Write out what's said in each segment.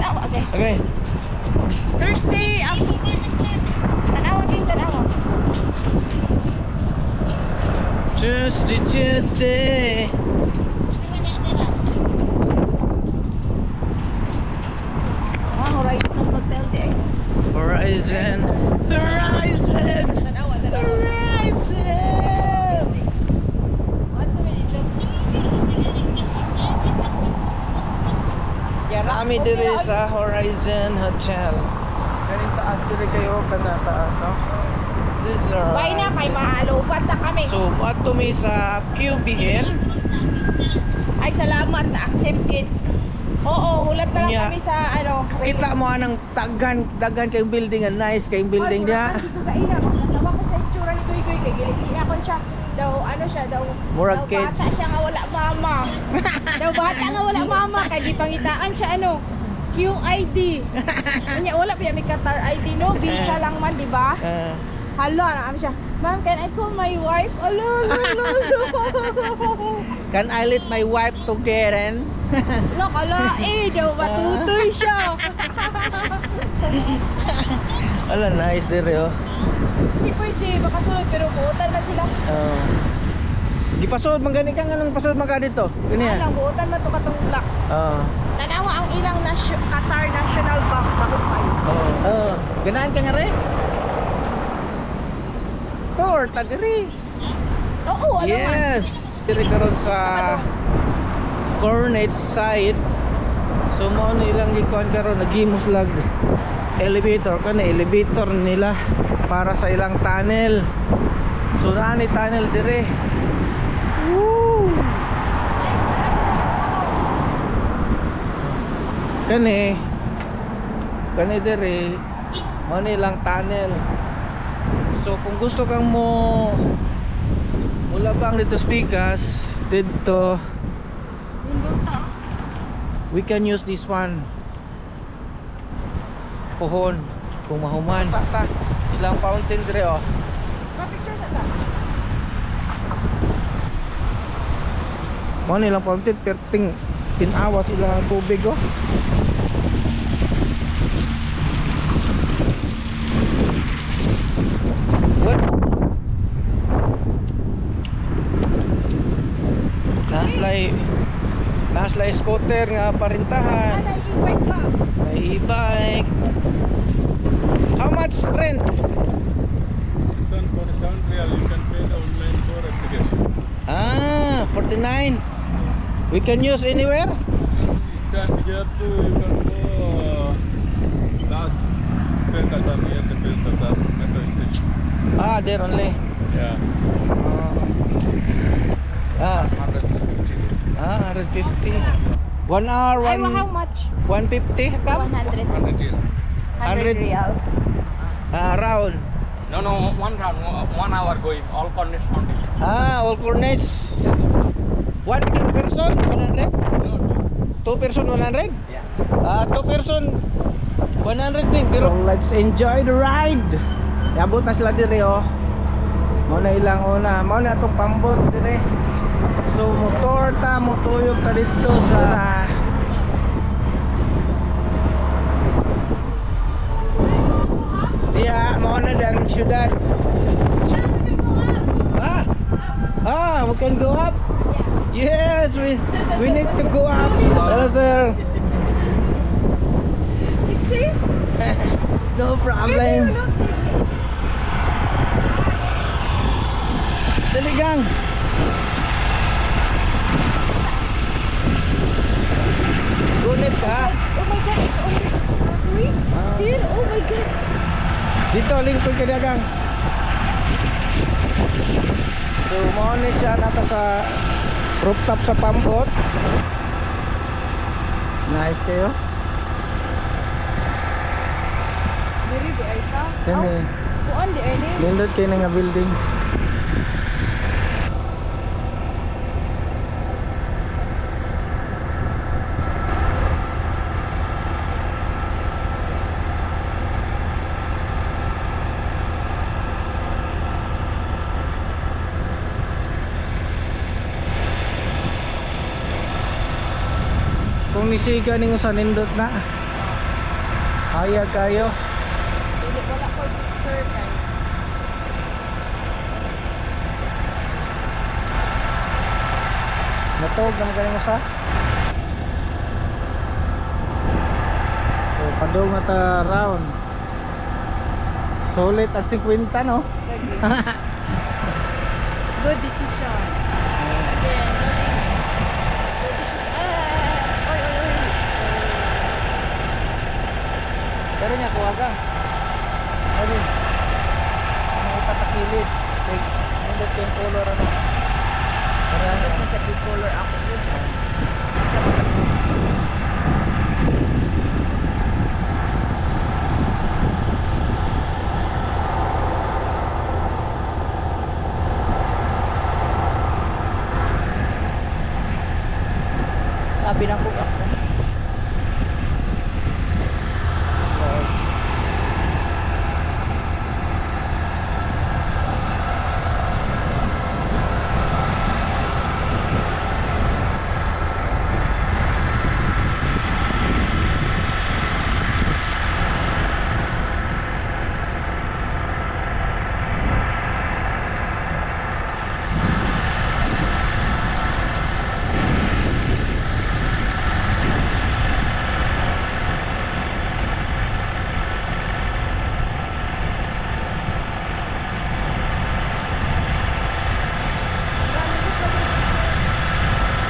Tanawa okay. Okay. Thursday ang tanawa din, tanawa. Tuesday, Tuesday. Ah, Horizon Hotel di ay. Horizon. Horizon. Tanawa, tanawa. Horizon. What to dito? Kami diri sa Horizon Hotel. Kaning taas diri kayo kana taas, oh. This is our Bye na kay mahalubat na kami. So, ato mi sa QBL. Ay, salamat na accepted. Oo, hulat na lang Unya. kami sa ano. Kita mo anang tagan dagan kayong building, ang nice kayong building Ay, diha. murag ka ina. Natawa ko sa itsura ni Guy Guy kay giligi ako siya. Daw ano siya daw. Murag daw kids. bata siya nga wala mama. Daw bata nga wala mama kay gipangitaan siya ano QID. Unya wala pa may Qatar ID, no, visa lang man, di ba? Ah, Hala na kami siya. "Ma'am, can I call my wife?" Alo, alo, alo, alo. Can I let my wife to get in? Look, ala eh, daw matutoy siya. Ala, nice dire oh. Hindi pwede, baka sulod pero buotan man sila. Oh. Gipasod man gani ka, nganong pasod man ka dito? Gani. Alang, buotan man to katong block. Oh. Tanawa ang ilang Qatar National Bank bago pa. Oh. Oh. Ganahan ka nga re? Tour ta diri. Oo, alam man. Yes. Diri karon sa Corniche side. So mao na ilang gikuan karon, naghimo sila elevator, kana elevator nila para sa ilang tunnel. So naa ni tunnel dire. Woo! Kani kani dire mao ni ilang tunnel. So kung gusto kang mo mulabang dito speakers dito, Nindot. We can use this one pohon kung mahuman ta ilang fountain dire oh. Pa-picture sa ta. Mao ni ilang fountain, perting tinawa sila ang tubig oh. What? Naslay scooter nga parintahan. Ana, e-bike ba? May e-bike. How much rent? This one 47 riyal. You can pay the online for application. Ah, 49. We can use anywhere? Stand here to you can go last Qatar, near the Qatar metro station. Ah, there only. Yeah. Ah, 150. ah, 150. 1 hour, Ay, one, how much? 150 kam? 100. 100 riyal. 100 riyal. Ah, round. No, one round, 1 hour going, all corners only. Ah, all corners. One person, 100? No. Two person, 100? Yeah. Ah, two person, 100 din. Pero so, let's enjoy the ride. Yabot na sila dire oh. Mao na ilang una. Mao na atong pambot dire. So motor ta, motuyok ta dito sa Diya, mao na dang syudad. Ah, ah, we can go up. Yes, we need to go up. Hello, sir. You see? No problem. Dali, gang. Gunit ka. Oh my God, it's only three. Ah. Here, oh my God. Dito, lingkod ka niya, gang. So, mao ni siya nata sa rooftop sa pambot. Nice kayo. Diri di ay ta. Kani, Kuan di ay ni. Nindot kayo na nga building. Kung nisiga ninyo sa nindot na. Hayag kayo. Dili wala ko picture kay. Natog naman galing mo sa. So padung na ta round. Sulit ang 50, no? Good decision. Again, good decision. Ah, oy, oy, oy. Pero niya kuha ka. Ano? Ano ipatakilid? Like, nindot yung color ano. Para Good na sa good color ako. Good. Sabi na ko ako.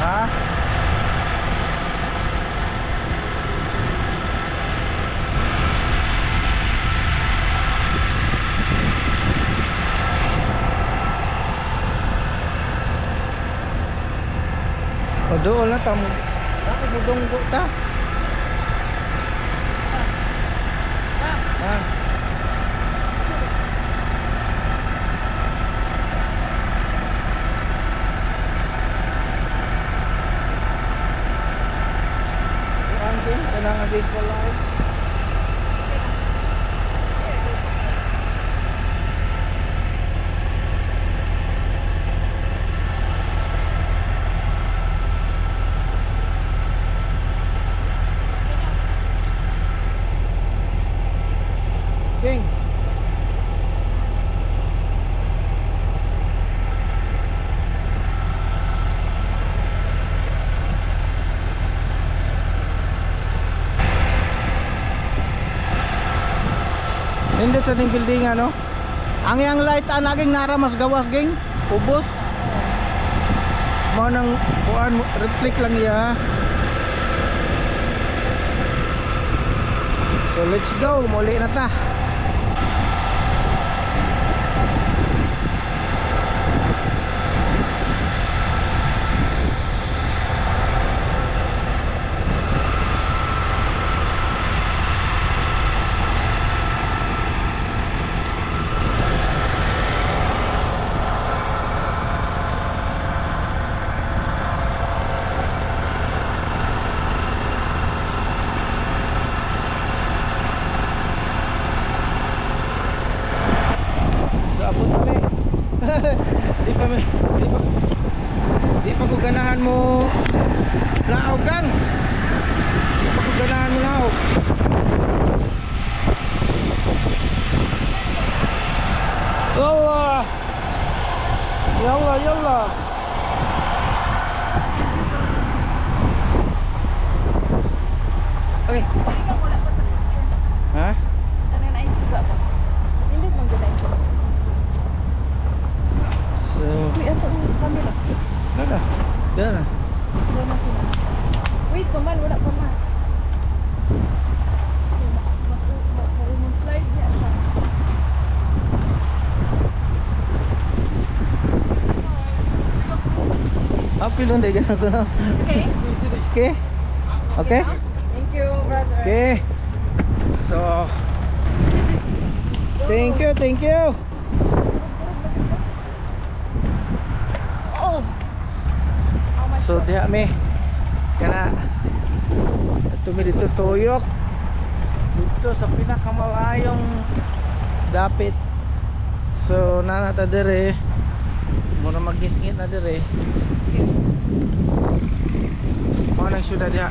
Ha? O doon na tamo. Bakit mudunggo ta? Ha? Ang din, kanang visual light. King. Nindot sa ting building ano? Ang iyang light ang naging nara mas gawas ging. Ubos. Mao nang kuan reflect lang iya. So let's go, muli na ta. So abot kami. Di pa mi- di pa di pa ko ganahan mo laog kang. Di pa ko ganahan mo laog. Yalla. Yalla yalla. Okay. Ha? Ano na yung suga ba? Nindot man gud ang suga. So, Uy, ato ang camera. nada. Dara. Wala na sila. Wait pa man, wala pa man. Slide niya siya. Apil lang dahil ko na. It's okay. Okay? Okay? Thank you, brother. Okay. So, thank you, thank you. Oh. How much? So, diha mi. Kana ato mi dito tuyok. Dito sa pinakamalayong dapit. So, nana ta dire. Mura magngit-ngit na dire. Mao nang syudad diha.